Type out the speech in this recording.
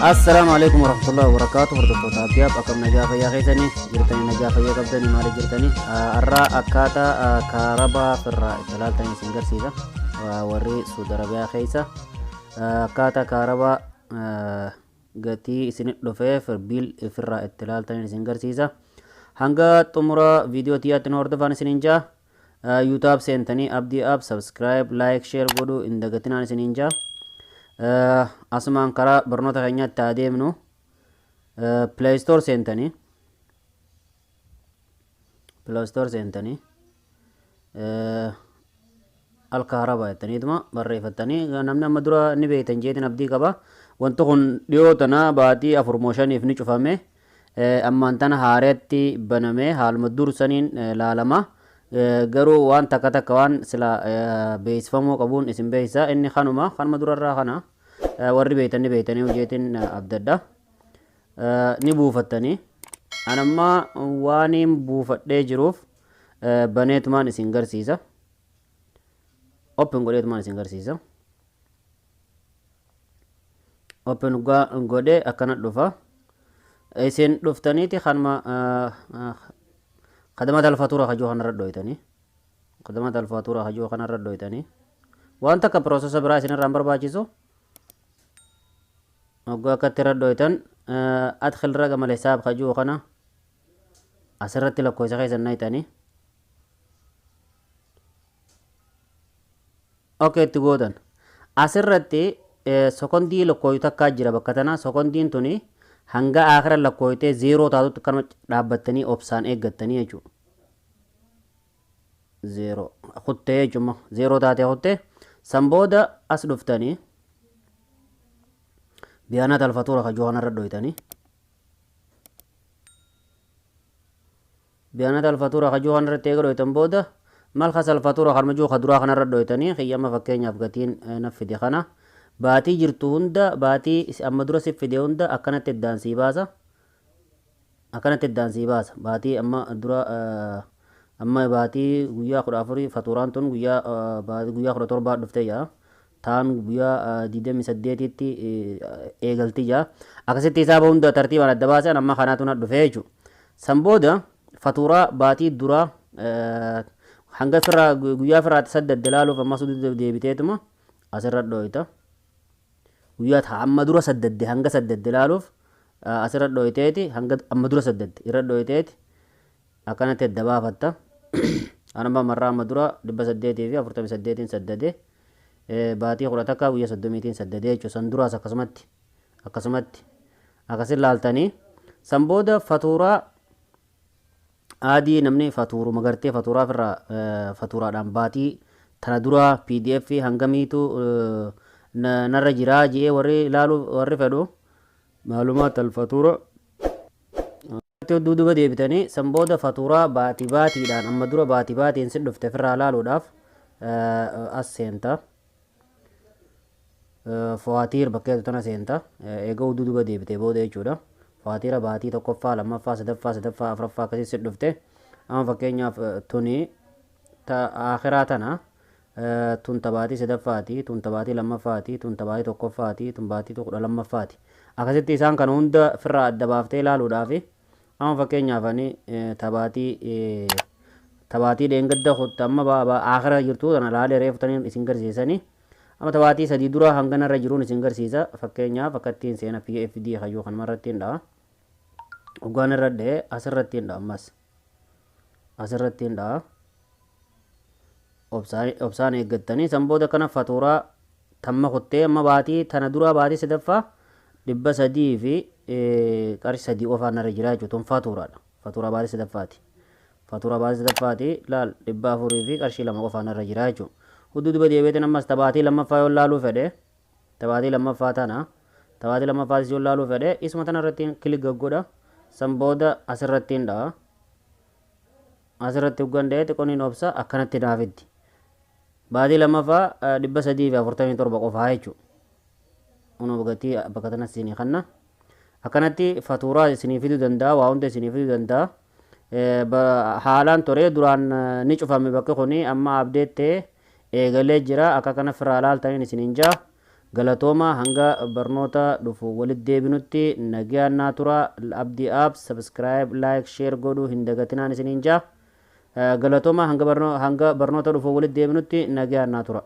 Assalaamu alaikum warahmatullahi wabarakatuh. Hordoftoota Abdiyaaf, akkam nagaa fayyaa keessanii jirtanii? Nagaa fayyaa qabdanii? Maaliif jirtanii? Har'aa akkaataa kaarabaa firraa itti ilaaltanii isin garsiisa. Warri Suudi Arabiyaa keessa akkaataa kaarabaa gatii isin dhufee bill ifirraa itti ilaaltanii isin garsiisa. Hanga xumura viidiyoo tiyyaatti nu hordofaan isiniin jaa. YouTube seentanii Abdii App subscribe, like, share godhuu hin dagatinaan isiniin jaa. Asumaan karaa barnoota keenyaatti haa deemnu. Play Store seentanii, Play Store seentanii, الكهرباء jettaniituma barreeffattanii, namni amma dura ni beektan jeetin abdii qaba. Wanti kun dhiyoo tana baatii 4 moo 5f ni cufame. Ammaan tana haareetti baname, haaluma dursaniin laalama. Garuu waan takka takka waan sila beeksifamuu qabuun isin beeksisa. Inni kanuma durarraa kana warri beektan ni beektanii hojeetiin abdadha. Ni buufattanii. Anamma waaniin buufadhee jiruuf baneetumaan isin garsiisa. Open godheetumaan isin garsiisa. Open godhee akkana dhufa. Isin dhuftaniiti kanuma خدمات الفاتورة kajuu kanarra dhoytanii, خدمات الفاتورة kajuu kanarra dhoytanii, waan takka process biraa isinirraa hin barbaachisu. Hogguu akkatti irra dhoytan, أدخل رقم الحساب kajuu kana asirratti lakkoofsa keessan naqxanii, okay itti gootan. Asirratti sekondii lakkooyu takkaa jira bakka tana. Sekondiin tuni hanga akira lakkooytee zeeroo taatutti kanuma dhaabbattanii obsaan eeggattanii jechuudha. Zeeroo kuttee jechuudha, zeeroo taatee kuttee. San booda as dhuftanii بيانات الفاتورة kajuu kanarra dhoytanii, بيانات الفاتورة kajuu kanarratti eega dhoytan booda, ملخص الفاتورة kanuma juu kaduraa kanarra dhoytanii, kiyyama fakkeenyaaf gatiin naf fide kana baatii jirtu hunda, baatii amma dura si fide hunda akkanatti iddaan sii baasa, akkanatti iddaan sii baasa. Baatii amma dura, amma baatii guyyaa 14, fatuuraan tun guyyaa 17 dhufte jaa, taan guyyaa 28tti eegalti jaa. Akkasitti hisaaba hunda tartiibaan adda baasan. Amma kanaatu na dhufe jechuudha. San booda fatuuraa baatii duraa hanga firraa guyyaa firraatti saddadde ilaaluuf ammas deebiteetuma asirra dhooyta. Guyyaa amma dura saddadde hanga saddadde ilaaluuf asirra dhooyteeti, hanga amma dura saddadde irra dhooyteeti akkanatti adda baafatta. Anuma marraa amma dura 848n saddade, baatii 11 guyyaa 30tiin saddade jechuudha. San duraas akkasumatti akkasin laaltanii, san booda fatuuraa adii namni fatuuruma gartee fatuuraa ofirraa fatuuraadhaan baatii tana duraa PDF hangamiitu narra jiraa ji'ee warri ilaaluu warri fedhu, معلومات الفاتورة duuba deebitanii, san booda fatuuraa baatii baatiidhaan amma dura baatii baatiin si dhufte ofirraa ilaaluudhaaf as seenta. فواتير bakkeetu tana seenta. Eega duuba deebitee booda jechuudha. Faatiira baatii tokkoffaa, lammaffaa, sadaffaa, afuraffaa akkasii si dhufte. Amma fakkeenyaaf tuni ta akhiraa tana, tun tabaatii sadaffaati, tun tabaatii lammaffaati, tun tabaatii tokkoffaati, tun baatii 12ffaati. Akkasitti isaan kana hunda firraa adda baaftee ilaaluudhaaf, amma fakkeenyaaf ani tabaatii dheengadda amma akhiraa jirtu tana laalee reeftanii isin garsiisanii, amma tabaatii 3 dura hanganarra jiruun isin garsiisa. Fakkeenyaaf akka ittiin seena PFD hayyuu kanuma irratti hin dha'a. Dhugaan irra dha'ee asirratti hin dha'a, ammas asirratti hin dha'a. Obsaan eeggattanii, san booda kana fatuuraa tamma kuttee amma baatii tana dura baatii sadaffaa 300 fi qarshii 3 qofaan irra jira jechuudha. Tun fatuuraadha. Fatuuraa baatii sadaffaati. Fatuuraa baatii sadaffaati laal, 400 fi qarshii 2 qofaan irra jira jechuudha. Hudduu duba deebi'eetiin ammas tabaatii lammaffaa yoo laaluu fedhe, tabaatii lammaffaa tana, tabaatii lammaffaatis yoo laaluu fedhe, isuma tana irratti click godha. San booda asirratti hin dha'a. Asirratti hoggan dha'ee xiqqoon obsa, akkanatti naafiddi. Baatii lammaffaa 347 qofaa jechuudha. Kunoo gatii bakka kanas isinii kanna. Akkanatti fatuuraa isinii fiduu danda'a, waa hunda isinii fiduu danda'a. Haalaan ture duraan ni cufame bakki kuni, amma update ta'ee eegalee jira. Akka kana firaa laaltaniin isiniin jaa. Galatooma, hanga barnoota dhufu walitti deebinutti nagayaan naa tura. Abdii App subscribe, like, share godhuu hin dagatinaan isiniin jaa. Galatooma, hanga barnoota dhufu walitti deebinutti nagayaan naa tura.